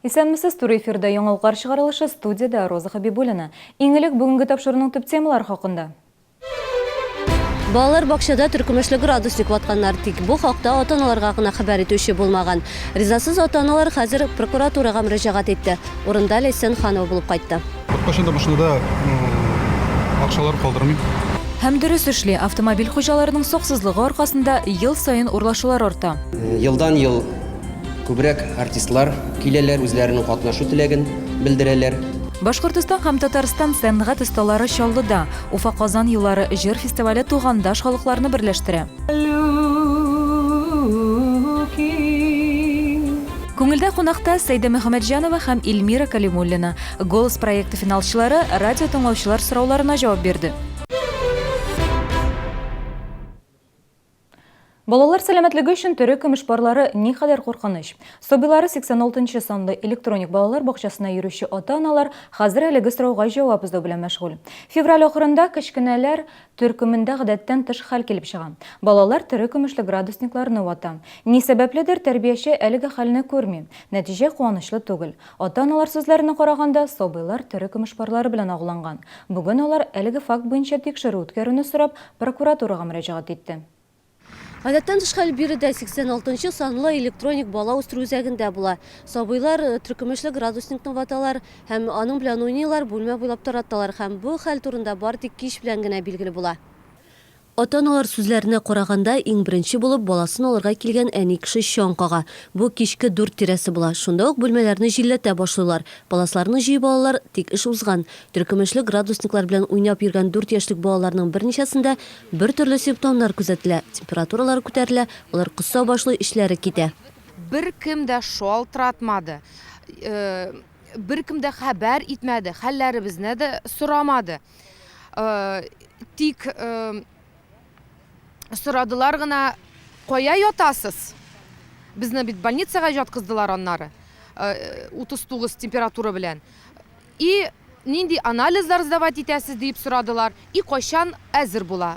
Исәнмесез, туры эфирда яңалыклар чыгарылышы, студиядә Роза Хәбибуллина. Иң элек бүгенге тапшыруның төп темалары хакында. Балалар бакчада төркемешле градусник ватканнар, тик бу хакта ата-аналарга гына хәбәр итүче булмаган. Ризасыз ата-аналар хәзер прокуратурага мөрәҗәгать итте. Урында Ләйсән Ханова булып кайтты. Беркайчан да машинада акчалар калдырмыйм. Һәм дөрес эшли, автомобиль хуҗаларының саксызлыгы аркасында ел саен урлашулар арта. Елдан-ел Күбрәк артистлар киләләр, үзләренең катнашу теләген белдерәләр. Башкортостан һәм Татарстан сәнгать осталары Чаллыда. Уфа-Казан юллары җыр фестивале тугандаш халыкларны берләштерә. Күңелдә кунакта Сәйдә Мөхәммәтҗанова һәм Эльмира Кәлимуллина. Голос проекты финалчылары радио тыңлаучылар сорауларына җавап бирде. Балалар сәламәтлеге өчен тере көмеш парлары никадәр куркыныч? Сабыйлары 86 нчы санлы электроник балалар бакчасына йөрүче ата-аналар хәзер әлеге сорауга җавап эзләү белән мәшгуль. Февраль ахырында кечкенәләр төркемендә гадәттән тыш хәл килеп чыга. Балалар тере көмешле градусникларны вата. Ни сәбәпледер, тәрбияче әлеге хәлне күрми. Нәтиҗә куанычлы түгел. Ата-аналар сүзләренә караганда, сабыйлар тере көмеш парлары белән агуланган. Бүген алар әлеге факт буенча тикшерү үткәрүне сорап, прокуратурага мөрәҗәгать итте. Гадәттән тыш хәл биредә 86 нчы санлы электроник бала үстерү үзәгендә була. Сабыйлар төркемешле градусникны ваталар һәм аның белән уйныйлар, бүлмә буйлап тараталар һәм бу хәл турында бары тик кич белән генә билгеле була. Ата-аналар сүзләренә караганда, иң беренче булып баласын алырга килгән әни кеше чаң кага. Бу кичке дүрт тирәсе була. Шунда ук бүлмәләрне җилләтә башлыйлар. Паласларны җыеп алалар, тик эш узган. Төркемешле градусниклар белән уйнап йөргән дүрт яшьлек балаларның берничәсендә бер төрле симптомнар күзәтелә, температуралары күтәрелә, алар коса башлый, эчләре китә. Беркем дә шалтыратмады, беркем дә хәбәр итмәде, хәлләребезне дә сорамады. Тик сорадылар гына, кая ятасыз? Безне бит больницага яткыздылар аннары, 39 температура белән. И нинди анализлар сдавать итәсез, диеп сорадылар, и кайчан әзер була.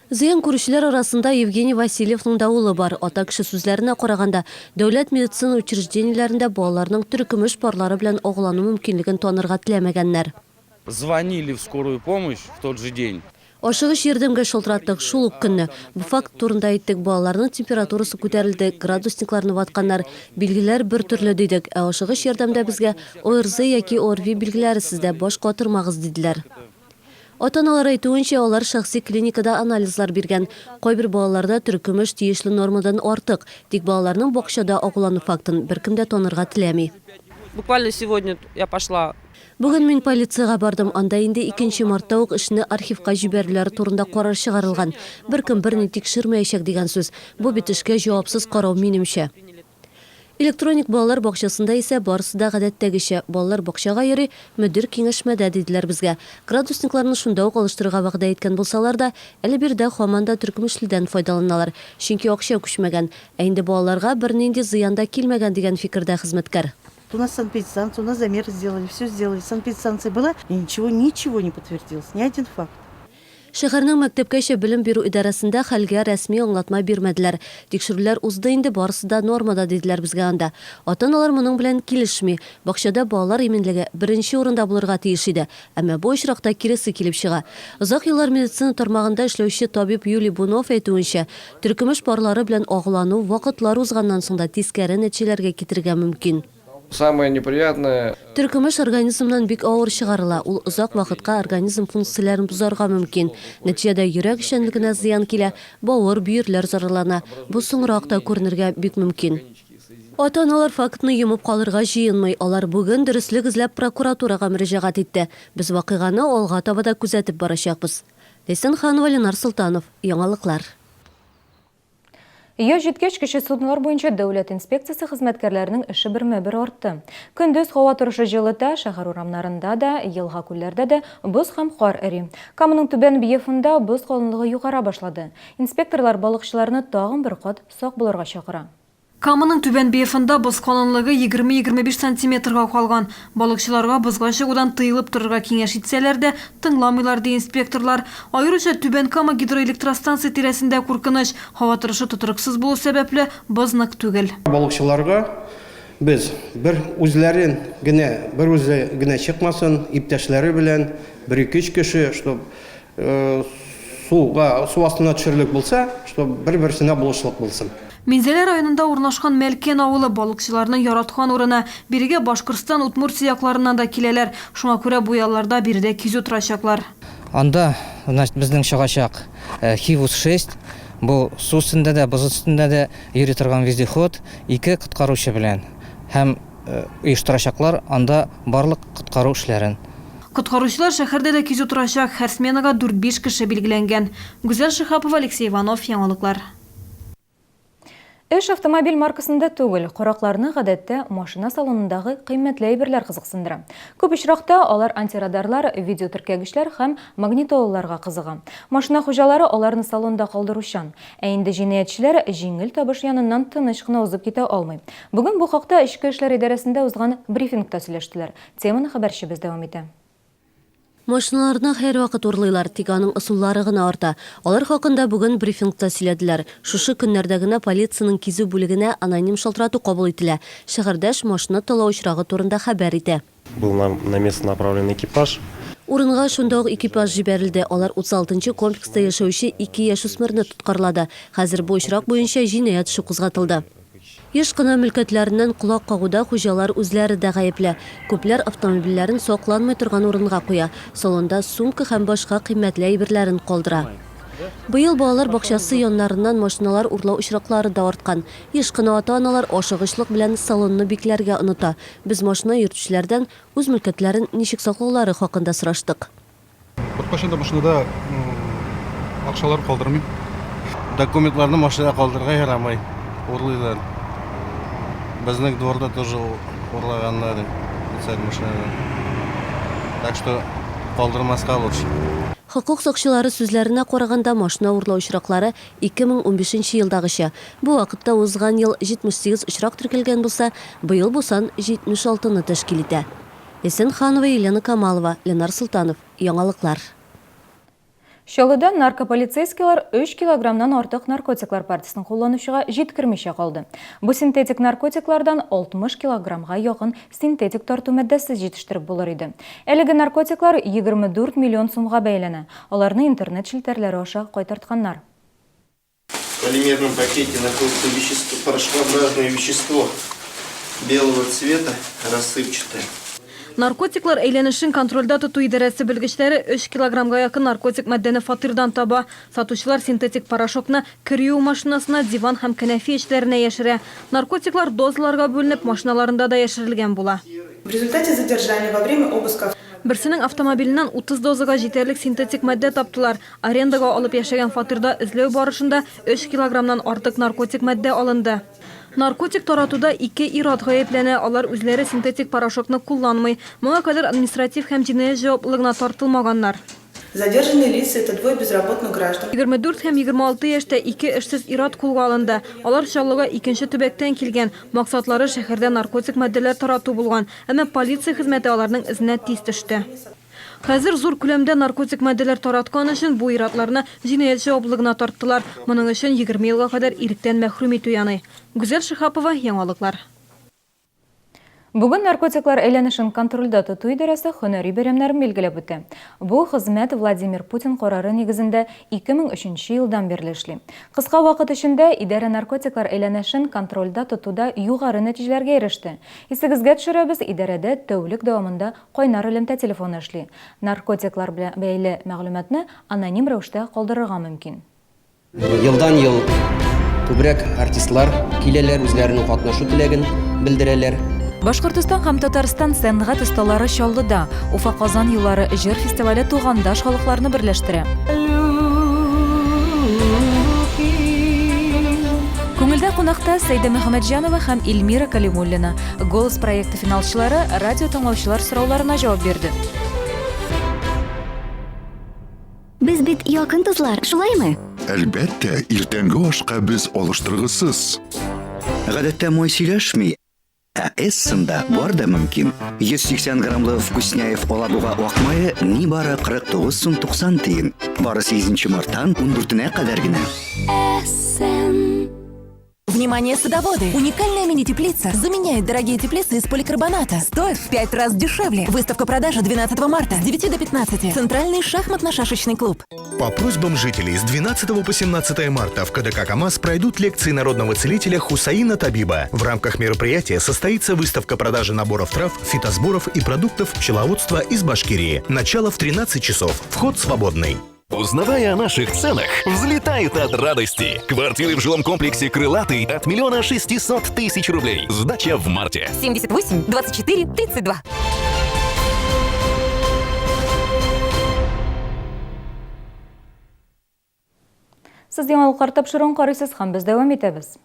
Зыян күрүчеләр арасында Евгений Васильевның да улы бар. Ата кеше сүзләренә караганда, дәүләт медицина учреждениеләрендә балаларның терекөмеш парлары белән агулану мөмкинлеген танырга теләмәгәннәр. Звонили в скорую помощь в тот же день. Ашыгыч ярдәмгә шалтыраттык, шул ук көнне. Бу факт турында әйттек, балаларның температурасы күтәрелде, градусникларны ватканнар, билгеләр бертөрле, дидек. Ә ашыгыч ярдәмдә безгә ОРЗ яки ОРВИ билгеләре сездә, баш катырмагыз, диделәр. Ата-аналар әйтүенчә, алар шәхси клиникада анализлар биргән. Кайбер балаларда теркөмеш тиешле нормадан артык. Тик балаларның бакчада агулану фактын беркем дә танырга теләми. Буквально сегодня я пошла. Бүген мин полициягә бардым, анда инде икенче мартта ук эшне архивка җибәрүләре турында карар чыгарылган. Беркем берни тикшермәячәк дигән сүз. Бу бит эшкә җавапсыз карау, минемчә. Электроник балалар бакчасында исә барысы да гадәттәгечә, балалар бакчага йөри, мөдир киңәшмәдә, диделәр безгә. Градусникларны шунда ук алыштырырга вәгъдә иткән булсалар да, әле биредә һаман да төркемешледән файдаланалар, чөнки акча күчмәгән. Ә инде балаларга бернинди зыян да килмәгән, дигән фикердә хезмәткәр. У нас санэпидстанция, у нас замеры сделали, все сделали. Санэпидстанция была, и ничего, ничего не подтвердилось, ни один факт. Шәһәрнең мәктәпкәчә белем бирү идарәсендә хәлгә рәсми аңлатма бирмәделәр. Тикшерүләр узды инде, барысы да нормада, диделәр безгә анда. Ата-аналар моның белән килешми. Бакчада балалар иминлеге беренче урында булырга тиеш иде. Әмма бу очракта киресе килеп чыга. Озак еллар медицина тармагында эшләүче табиб Юлий Бунов әйтүенчә, теркөмеш парлары белән агулану вакытлар узганнан соң да тискәре нәтиҗәләргә китерергә мөмкин. Самое неприятное. Теркөмеш организмнан бик авыр чыгарыла, ул озак вакытка организм функцияләрен бозарга мөмкин. Нәтиҗәдә йөрәк эшчәнлегенә зыян килә, бавыр, бөерләр зарарлана. Бу соңрак та күренергә бик мөмкин. Ата-аналар фактны йомып калырга җыенмый. Алар бүген дөреслек эзләп прокуратурага мөрәҗәгать итте. Без вакыйганы алга таба да күзәтеп барачакбыз. Ләйсән Ханова, Ленар Солтанов. Яңалыклар. Яз җиткәч, кече суднолар буенча дәүләт инспекциясе хезмәткәрләренең эше бермә-бер артты. Көндез һава торышы җылыта, шәһәр урамнарында да, елга-күлләрдә дә боз һәм кар эри. Каманың түбән биефында боз калынлыгы югара башлады. Инспекторлар балыкчыларны тагын бер кат сак булырга чакыра. Каманың түбән биефында боз калынлыгы егерме-егерме биш сантиметрга калган. Балыкчыларга бозга чыгудан тыелып торырга киңәш итсәләр дә, тыңламыйлар, ди инспекторлар. Аеруча Түбән Кама гидроэлектростанция тирәсендә куркыныч. Һава торышы тотрыксыз булу сәбәпле, боз нык түгел. Балыкчыларга. Без бер үзләрен генә, бер үзе генә чыкмасын, иптәшләре белән бер-ике-өч кеше, чтоб суга, су астына төшерлек булса, чтоб бер-берсенә булышлык булсын. Минзәлә районында урнашкан Мәлкән авылы, балыкчыларның яраткан урыны. Бирегә Башкортстан, Удмуртия якларыннан да киләләр. Шуңа күрә бу ялларда биредә кизү торачаклар. Анда, значит, безнең чыгачак Хивус шесть, бу су өстендә дә, боз өстендә дә йөри торган вездеход, ике коткаручы белән һәм оештырачаклар анда барлык коткару эшләрен. Коткаручылар шәһәрдә дә кизү торачак, һәр сменага дүрт-биш кеше билгеләнгән. Гүзәл Шиһапова, Алексей Иванов, Яңалыклар. Эш автомобиль маркасында түгел, каракларны гадәттә машина салонындагы кыйммәтле әйберләр кызыксындыра. Күп очракта алар антирадарлар, видеотеркәгечләр һәм магнитолаларга кызыга. Машина хуҗалары аларны салонда калдыручан. Ә инде җинаятьчеләр җиңел табыш яныннан тыныч кына узып китә алмый. Бүген бу хакта Эчке эшләр идарәсендә узган брифингта сөйләштеләр. Теманы хәбәрчебез дәвам итә. Машиналарны һәрвакыт урлыйлар, тик аның ысуллары гына арта. Алар хакында бүген брифингта сөйләделәр. Шушы көннәрдә генә полициянең кизү бүлегенә аноним шалтырату кабул ителә. Шәһәрдәш машина талау очрагы турында хәбәр итә. Был нам на место направлен экипаж. Урынга шунда ук экипаж җибәрелде. Алар 36 нчы комплекста яшәүче ике яшүсмерне тоткарлады. Хәзер бу очрак буенча җинаять эше кузгатылды. Еш кына мөлкәтләреннән колак кагуда хуҗалар үзләре дә гаепле. Күпләр автомобильләрен сакланмый торган урынга куя, салонда сумка һәм башка кыйммәтле әйберләрен калдыра. Быел балалар бакчасы яннарыннан машиналар урлау очраклары да арткан. Еш кына ата-аналар ашыгычлык белән салонны бикләргә оныта. Без машина йөртүчеләрдән үз мөлкәтләрен ничек саклаулары хакында сораштык. Беркайчан да машинада акчалар калдырмыйм. Документларны машинада калдырырга ярамый, урлыйлар. Безнең дворда тоже урлаганнар специаль машинадан. Так что калдырмаска лучше. Хокук сакчылары сүзләренә караганда, машина урлау очраклары 2015 нче елдагыча. Бу вакытта узган ел 78 очрак теркәлгән булса, быел бу сан 76 ны тәшкил итә. Эсен Ханова, Елена Камалова, Ленар Солтанов, Яңалыклар. Чаллыда наркополицейскийлар өч килограммнан артык наркотиклар партиясен кулланучыга җиткермичә калды. Бу синтетик наркотиклардан 60 килограммга якын синтетик тарту матдәсе җитештереп булыр иде. Әлеге наркотиклар 24 миллион сумга бәяләнә. Аларны интернет челтәрләре аша кайтартканнар. В полимерном пакете находится вещество, порошкообразное вещество белого цвета, рассыпчатое. Наркотиклар әйләнешен контрольдә тоту идарәсе белгечләре өч килограммга якын наркотик матдәне фатирдан таба. Сатучылар синтетик порошокны кер юу машинасына, диван һәм кәнәфи эчләренә яшерә. Наркотиклар дозаларга бүленеп, машиналарында да яшерелгән була. В результате задержания во время обыска. Берсенең автомобиленнән 30 дозага җитәрлек синтетик матдә таптылар. Арендага алып яшәгән фатирда эзләү барышында өч килограммнан артык наркотик матдә алынды. Наркотик таратуда ике ир-ат гаепләнә, алар үзләре синтетик порошокны кулланмый. Моңа кадәр административ һәм җинаять җаваплылыгына тартылмаганнар. Задержанные лица, это двое безработных граждан. 24 һәм 26 яшьтә ике эшсез ир-ат кулга алынды. Алар Чаллыга икенче төбәктән килгән. Максатлары шәһәрдә наркотик матдәләр тарату булган. Әмма полиция хезмәте аларның эзенә тиз төште. Хәзер зур күләмдә наркотик матдәләр тараткан өчен бу ир-атларны җинаять җаваплылыгына тарттылар. Моның өчен 20 елга кадәр иректән мәхрүм итү яный. Гүзәл Шиһапова, Яңалыклар. Бүген наркотиклар әйләнешен контрольдә тоту идарәсе һөнәри бәйрәмнәрен билгеләп үтә. Бу хезмәт Владимир Путин карары нигезендә 2003 нче елдан бирле эшли. Кыска вакыт эчендә идарә наркотиклар әйләнешен контрольдә тотуда югары нәтиҗәләргә иреште. Исегезгә төшерәбез, идарәдә тәүлек дәвамында Кайнар элемтә телефоны эшли. Наркотиклар белән бәйле мәгълүматны аноним рәвештә калдырырга мөмкин. Елдан-ел күбрәк артистлар киләләр, үзләренең катнашу теләген белдерәләр. Башкортостан һәм Татарстан сәнгать осталары Чаллыда. Уфа-Казан юллары җыр фестивале тугандаш халыкларны берләштерә. Күңелдә кунакта Сәйдә Мөхәммәтҗанова һәм Эльмира Калимуллина. Голос проекты финалчылары радио тыңлаучылар сорауларына җавап бирде. Без бит якын дуслар, шулаймы? Әлбәттә, иртәнге ашка без алыштыргысыз. Гадәттә май сөйләшми, ә Эссенда бар да мөмкин. 180 граммлы Вкусняев Алабуга ак мае нибары 49 сум 90 тиен. Бары 8 марттан 14-нә кадәр генә. Эссен. Внимание, садоводы! Уникальная мини-теплица заменяет дорогие теплицы из поликарбоната. Стоит в 5 раз дешевле. Выставка продажи 12 марта с 9 до 15. Центральный шахматно-шашечный клуб. По просьбам жителей с 12 по 17 марта в КДК КАМАЗ пройдут лекции народного целителя Хусаина Табиба. В рамках мероприятия состоится выставка продажи наборов трав, фитосборов и продуктов пчеловодства из Башкирии. Начало в 13 часов. Вход свободный. Узнавая о наших ценах, взлетает от радости. Квартиры в жилом комплексе «Крылатый» от 1 600 000 рублей. Сдача в марте. 78 24 32. Сез яңалыклар тапшыруын карыйсыз һәм без дәвам итәбез.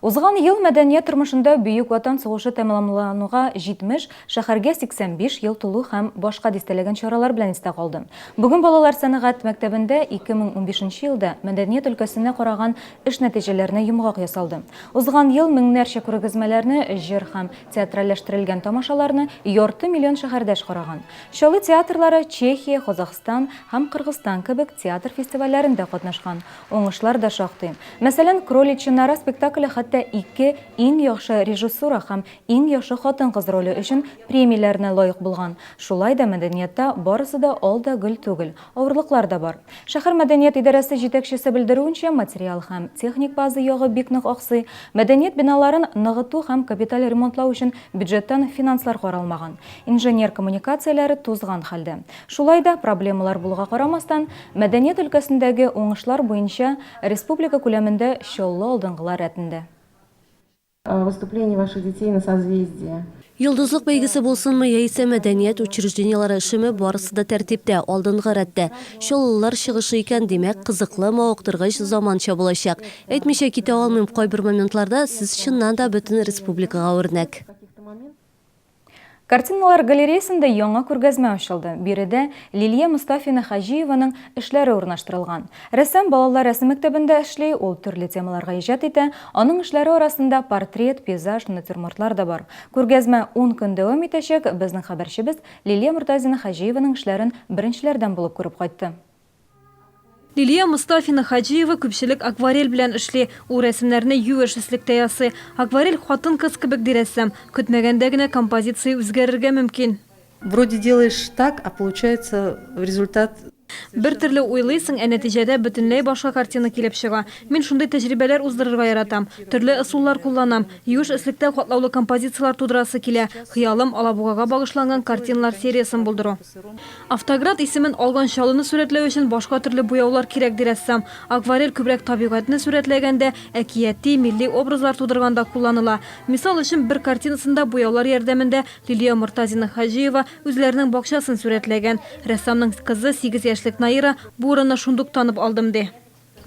Узган ел мәдәният тормышында Бөек Ватан сугышы тәмамлануга 70, шәһәргә 85 ел тулу һәм башка дистәләгән чаралар белән истә калды. Бүген балалар сәнгать мәктәбендә 2015 елда мәдәният өлкәсенә караган эш нәтиҗәләренә йомгак ясалды. Узган ел меңнәрчә күргәзмәләрне, җыр һәм театральләштерелгән тамашаларны ярты миллион шәһәрдәш караган. Чаллы театрлары Чехия, Казахстан һәм Кыргызстан кебек театр фестивальләрендә катнашкан. Уңышлар да шактый. Мәсәлән, Кроличья нора спектакле хәтта ике иң яхшы режиссура һәм иң яхшы хатын-кыз роле өчен премияләренә лаек булган. Шулай да мәдәниятта барысы да ал да гөл түгел. Авырлыклар да бар. Шәһәр мәдәният идарәсе җитәкчесе белдерүенчә, материал һәм техник база ягы бик нык аксый, мәдәният биналарын ныгыту һәм капиталь ремонтлау өчен бюджеттан финанслар каралмаган, инженер коммуникацияләре тузган хәлдә. Шулай да, проблемалар булуга карамастан, мәдәният өлкәсендәге уңышлар буенча республика күләмендә Чаллы алдынгылар рәтендә. Выступление ваших детей на Созвездии. Йолдызлык бәйгесе булсынмы яисә мәдәният учреждениеләре эшеме, барысы да тәртиптә, алдынгы рәттә. Чаллылар чыгышы икән, димәк, кызыклы, мавыктыргыч, заманча булачак. Әйтмичә китә алмыйм, кайбер моментларда сез чыннан да бөтен республикага үрнәк. Картиналар галереясында яңа күргәзмә ачылды. Биредә Лилия Мостафина-Хаҗиеваның эшләре урнаштырылган. Рәссам балалар рәсем мәктәбендә эшли, ул төрле темаларга иҗат итә. Аның эшләре арасында портрет, пейзаж, натюрмортлар да бар. Күргәзмә ун көн дәвам итәчәк. Безнең хәбәрчебез Лилия Мортазина-Хаҗиеваның эшләрен беренчеләрдән булып күреп кайтты. Лилия Мостафина-Хаҗиева күпчелек акварель белән эшли. Ул рәсемнәрне юеш өслектә ясый. Акварель хатын-кыз кебек, ди рәссам. Көтмәгәндә генә композиция үзгәрергә мөмкин. Вроде делаешь так, а получается результат. Бер төрле уйлыйсың, ә нәтиҗәдә бөтенләй башка картина килеп чыга. Мин шундый тәҗрибәләр уздырырга яратам. Төрле ысуллар кулланам. Юеш өслектә катлаулы композицияләр тудырасы килә. Хыялым, Алабугага багышланган картиналар сериясен булдыру. Автоград исемен алган чалыны сурәтләү өчен башка төрле буяулар кирәк, ди рәссам. Акварель күбрәк табигатьне сурәтләгәндә, әкияти, милли образлар тудырганда кулланыла. Мисал өчен, бер картинасында буяулар ярдәмендә Лилия Мортазина-Хаҗиева үзләренең бакчасын сурәтләгән. Рәссамның кызы, сигез яшьлек Наира, бу урынны шундук танып алдым, ди.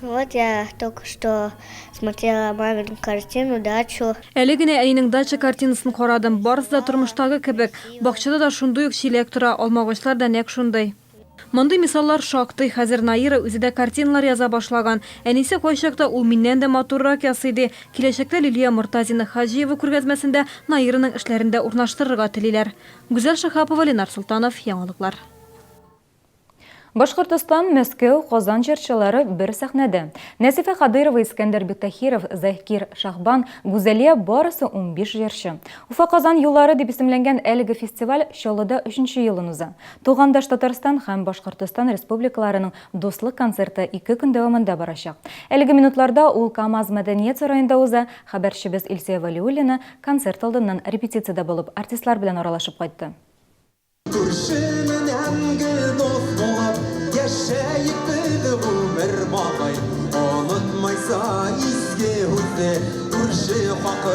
Вот я только что смотрела мамину картину, дачу. Әле генә әнинең дача картинасын карадым. Барысы да тормыштагы кебек. Бакчада да шундый ук чиләк тора, алмагачлар да нәкъ шундый. Мондый мисаллар шактый. Хәзер Наира үзе дә картиналар яза башлаган. Әнисе кайчакта ул миннән дә матуррак ясый, ди. Киләчәктә Лилия Мортазина-Хаҗиева күргәзмәсендә Наираның эшләрен дә урнаштырырга телиләр. Гүзәл Шиһапова, Ленар Солтанов, Яңалыклар. Башкортостан, Мәскәү, Казан җырчылары бер сәхнәдә. Нәзифә Кадыйрова, Искәндәр Биктахиров, Закир Шахбан, Гүзәлия барысы 15 җырчы. Уфа-Казан юллары дип исемләнгән әлеге фестиваль Чаллыда өченче елын уза. Тугандаш Татарстан һәм Башкортостан республикаларының дуслык концерты ике көн дәвамында барачак. Әлеге минутларда ул КАМАЗ мәдәният сараенда уза. Хәбәрчебез Илсөя Вәлиуллина концерт алдыннан репетициядә булып, артистлар белән аралашып кайтты. Күрше менән гел дус булып яшәек без гомер бакый. Онытмайса изге һүзне, күрше хакы,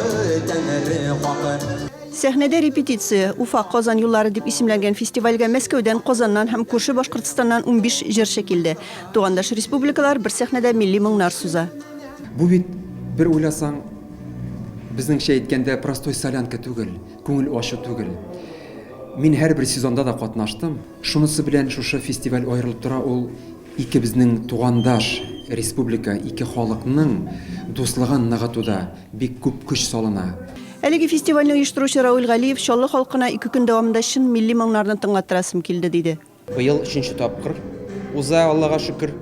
Тәңре хакы. Сәхнәдә репетиция. Уфа, Казан юллары дип исемләнгән фестивальгә Мәскәүдән, Казаннан һәм күрше Башкортстаннан 15 җырчы килде. Тугандаш республикалар бер сәхнәдә милли моңнар суза. Бу бит, бер уйласаң, безнеңчә әйткәндә, простой солянка түгел, күңел ачу түгел. Мин һәрбер сезонда да катнаштым. Шунысы белән шушы фестиваль аерылып тора, ул ике безнең тугандаш республика, ике халыкның дуслыгын ныгытуда бик күп көч салына. Әлеге фестивальне оештыручы Равил Галиев, Чаллы халкына ике көн дәвамында чын милли моңнарны тыңлаттырасым килде, диде. Быел өченче тапкыр уза, Аллага шөкер.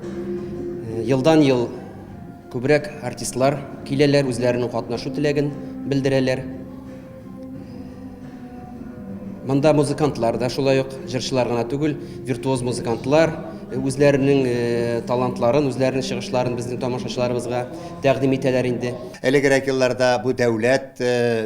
Елдан-ел Күбрәк артистлар киләләр, үзләренең катнашу теләген белдерәләр. Монда музыкантлар да шулай ук, җырчылар гына түгел, виртуоз музыкантлар үзләренең талантларын, үзләренең чыгышларын безнең тамашачыларыбызга тәкъдим итәләр инде. Элегрәк елларда бу дәүләт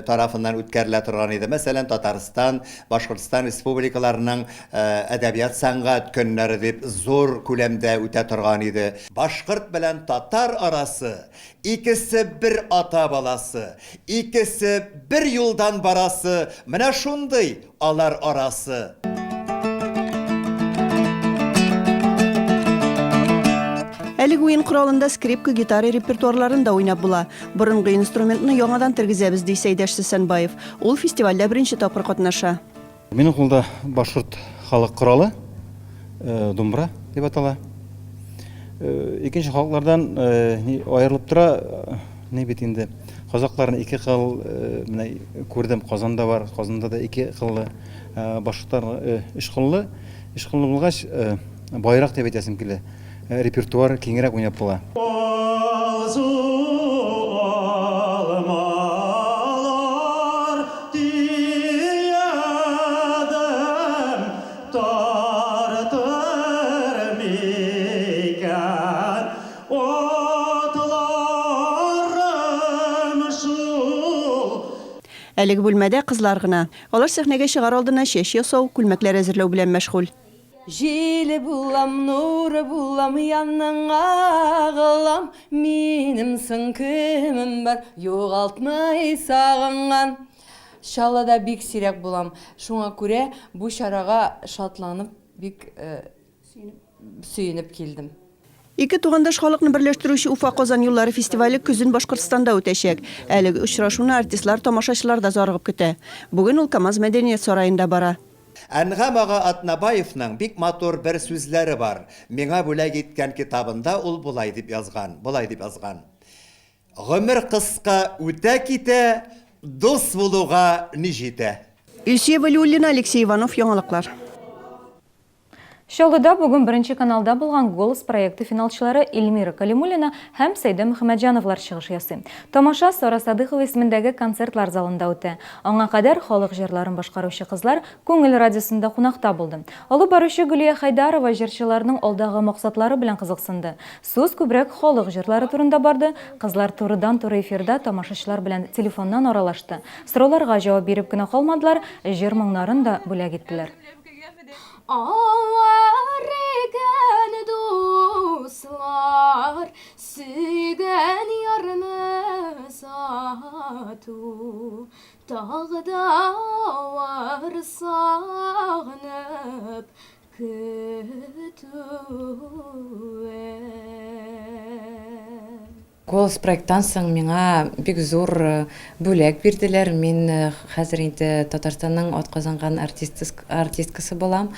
тарафыннан үткәрелә торган иде. Мәсәлән, Татарстан, Башкортстан республикаларының әдәбият-сәнгать көннәре дип зур күләмдә үтә торган иде. Башкорт белән татар арасы, икесе бер ата баласы, икесе бер юлдан барасы, менә шундый алар арасы. Әлеге уен коралында скрипка, гитара репертуарларын да уйнап була. Борынгы инструментны яңадан тергезәбез, ди Сәйдәш Сәсәнбаев. Ул фестивальдә беренче тапкыр катнаша. Минем кулда башкорт халык коралы, думбра дип атала. Икенче халыклардан аерылып тора, ни бит инде, казакларны ике кыл, менә күрдем, Казанда бар, Казанда да ике кыллы, башкортлар өч кыллы. Өч кыллы булгач, байрак дип әйтәсем килә. Репертуар киңрәк уйнап була. Алсу алмалар төядем, Тартыр микән атларым шул. Әлеге бүлмәдә кызлар гына. Алар сәхнәгә чыгар алдыннан чәч ясау, күлмәкләр әзерләү белән мәшгуль. Җиле булам, нуры булам, яныңа агылам, Минем соң кемем бар, югалтмый сагынган. Чаллыда бик сирәк булам, шуңа күрә бу чарага шатланып, бик сөенеп килдем. Ике тугандаш халыкны берләштерүче Уфа-Казан юллары фестивале көзен Башкортстанда үтәчәк. Әлеге очрашуны артистлар, тамашачылар да зарыгып көтә. Бүген ул КАМАЗ мәдәният сараенда бара. Әнгам ага Атнабаевның бик матур бер сүзләре бар. Миңа бүләк иткән китабында ул болай дип язган, болай дип язган, Гомер кыска үтә китә, дус булуга ни җитә? Илсөя Вәлиуллина, Алексей Иванов, Яңалыклар. Чаллыда бүген Беренче каналда булган Голос проекты финалчылары Эльмира Калимуллина һәм Сәйдә Мөхәммәтҗановлар чыгыш ясый. Тамаша Сара Садыйкова исемендәге концертлар залында үтә. Аңа кадәр халык җырларын башкаручы кызлар Күңел радиосында кунакта булды. Алып баручы Гөлия Хәйдарова җырчыларның алдагы максатлары белән кызыксынды. Сүз күбрәк халык җырлары турында барды, кызлар турыдан-туры эфирда тамашачылар белән телефоннан аралашты, сорауларга җавап биреп кенә калмадылар, җыр моңнарын да бүләк иттеләр. Авыр икән, дуслар, сөйгән ярны сату, Тагы да авыр сагынып көтүе. Голос проекттан соң миңа бик зур бүләк бирделәр. Мин хәзер инде Татарстанның атказанган артисткасы булам.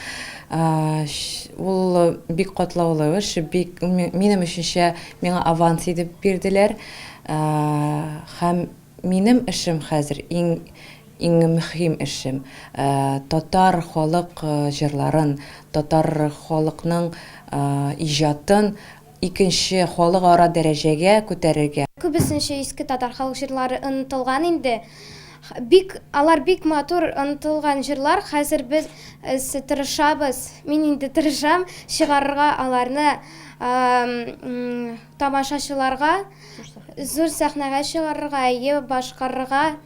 Ул бик катлаулы эш, бик минем өченчә миңа аванс итеп бирделәр. Һәм минем эшем хәзер иң иң мөһим эшем, татар халык җырларын, татар халыкның иҗатын Икенче халыкара дәрәҗәгә күтәрергә. Күбесенчә иске татар халык җырлары онытылган инде. Бик, алар бик матур онытылган җырлар. Хәзер без тырышабыз, мин инде тырышам чыгарырга аларны тамашачыларга, зур сәхнәгә чыгарырга, әйе, башкарырга.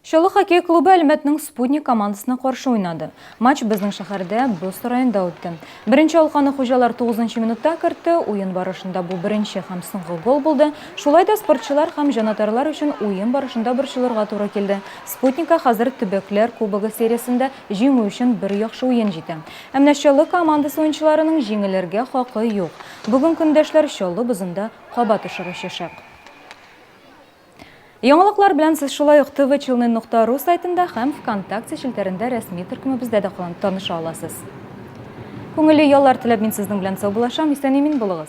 Чаллы хоккей клубы Әлмәтнең Спутник командасына каршы уйнады. Матч безнең шәһәрдә Боз сараенда үтте. Беренче алканы хуҗалар 9 минутта кертте. Уен барышында бу беренче һәм соңгы гол булды. Шулай да спортчылар һәм җанатарлар өчен уен барышында борчылырга туры килде. Спутникка хәзер Төбәкләр кубогы сериясендә җиңү өчен бер яхшы уен җитә. Ә менә Чаллы командасы уенчыларының җиңелергә хакы юк. Бүген көндәшләр Чаллы бозында кабат очрашачак. Яңалыклар белән сез шулай ук tvchelny.ru сайтында һәм ВКонтакте челтәрендә рәсми төркемебездә дә таныша аласыз. Күңелле яллар теләп мин сезнең белән саубуллашам. Исән-имин булыгыз.